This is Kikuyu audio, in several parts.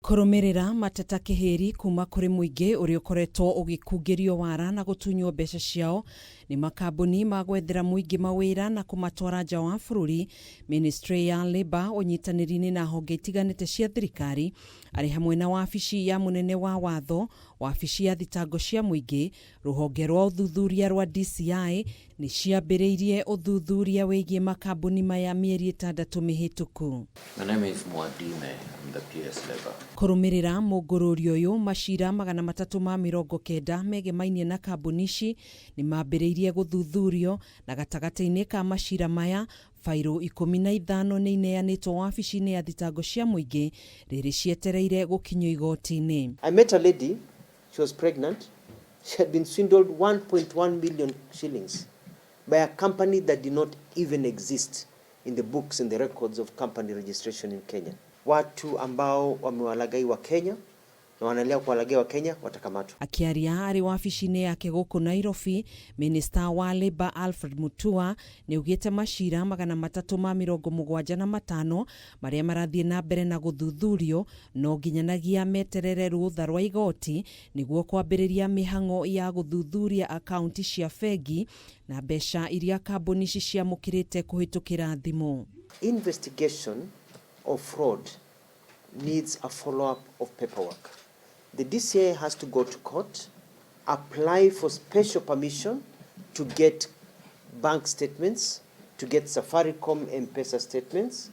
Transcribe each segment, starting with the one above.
Kũrũmĩrĩra mateta kĩhĩri kuma kũrĩ mũingĩ ũrĩa ũkoretwo ũgĩkungĩrio wara na gũtunywo mbeca ciao nĩ makambuni ma gwethera mũingĩ mawĩra na kũmatwara nja wa bũrũri. Ministry ya Labour ũnyitanĩri-inĩ na honge itiganĩte cia thirikari arĩ hamwe na wabici ya mũnene wa watho, wabici ya thitango cia mũingĩ, rũhonge rwa ũthuthuria rwa DCI nĩ ciambĩrĩirie ũthuthuria wĩgiĩ makambuni maya mĩeri 6 mĩhĩtũku. My name is Mwadime. I'm the PS Labour. Kũrũmĩrĩra mũngũrũri ũyũ, macira 390 megemainie na kambuni ici nĩ mambĩrĩirie gũthuthurio, na gatagatĩ-inĩ ka macira maya bairũ 15 nĩ ineanĩtwo wabici-inĩ ya thitango cia mũingĩ rĩrĩ cietereire gũkinyio igoti-inĩ. I met a lady, she was pregnant. She had been swindled 1.1 million shillings by a company that did not even exist in the books and the records of company registration in Kenya. Watu ambao wamewalaghai Wakenya na wanaendelea kuwalaghai Wakenya watakamatwa. Akĩaria arĩ wabici-inĩ yake gũkũ Nairobi, Minista wa Labour Alfred Mutua nĩ augĩte macira 375 marĩa marathiĩ na mbere na gũthuthurio no nginyanagia meterere rũtha rwa igoti nĩguo kwambĩrĩria mĩhang'o ya gũthuthuria akaunti cia bengi na mbeca iria kambuni ici ciamũkĩrĩte kũhĩtũkĩra thimũ. Investigation of fraud needs a follow-up of paperwork. The DCI has to go to court, apply for special permission to get bank statements, to get Safaricom M-Pesa statements.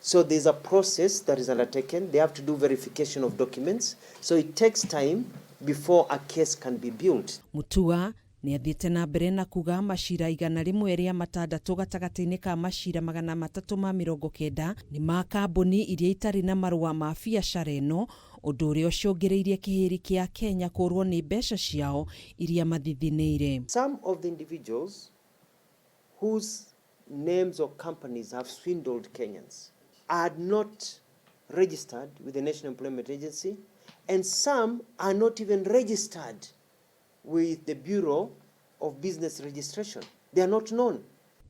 So there's a process that is undertaken. They have to do verification of documents. So it takes time before a case can be built. Mutua nĩ athiĩte na mbere na kuga macira 106 gatagatĩ-inĩ ka macira 390 nĩ ma kambuni iria itarĩ na marũa ma biacara ĩno, ũndũ ũrĩa ũcũngĩrĩirie kĩhĩri kĩa Kenya kũrwo nĩ mbeca ciao iria mathithinĩire. Some of the individuals whose names or companies have swindled Kenyans are not registered with the National Employment Agency, and some are not even registered with the Bureau of Business Registration. They are not known.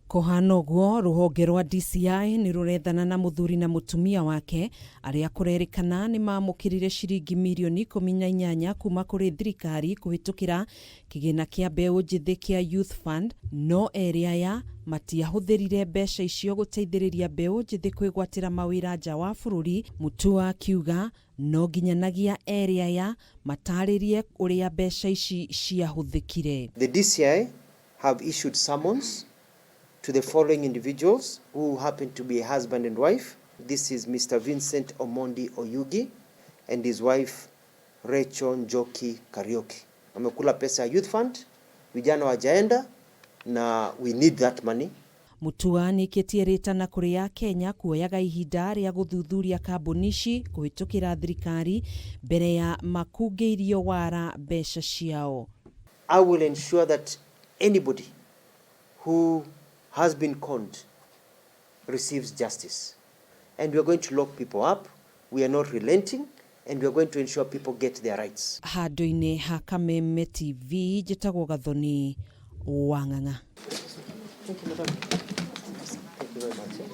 Kũhana ũguo, rũhonge rwa DCI nĩ rũrethana na mũthuri na mũtumia wake arĩa kũrerĩkana nĩ mamũkĩrire ciringi mirioni 18 kuma kũrĩ thirikari kũhĩtũkĩra kĩgĩna kĩa mbeũ njĩthĩ kĩa Youth Fund, no erĩ aya matiahũthĩrire mbeca icio gũteithĩrĩria mbeũ njĩthĩ kwĩgwatĩra mawĩra nja wa bũrũri. Mutua akiuga no nginyanagia erĩ aya matarĩrie ũrĩa mbeca ici ciahũthĩkire. The DCI have issued summons to the following individuals who happen to be a husband and wife. This is Mr. Vincent Omondi Oyugi and his wife Rachel Njoki Kariuki. Wamekula pesa ya Youth Fund, vijana wajaenda na we need that money. Mutua nĩikĩtie rĩtana kũrĩ Akenya kuoyaga ihinda rĩa gũthuthuria kambuni ici kũhĩtũkĩra thirikari mbere ya makungĩirio wara mbeca ciao. I will ensure that anybody who has been conned receives justice. And we are going to lock people up. We are not relenting, and we are going to ensure people get their rights. Handũ-inĩ ha Kameme TV, njĩtagwo Gathoni Wang'ang'a. Thank you, madam. Thank you very much.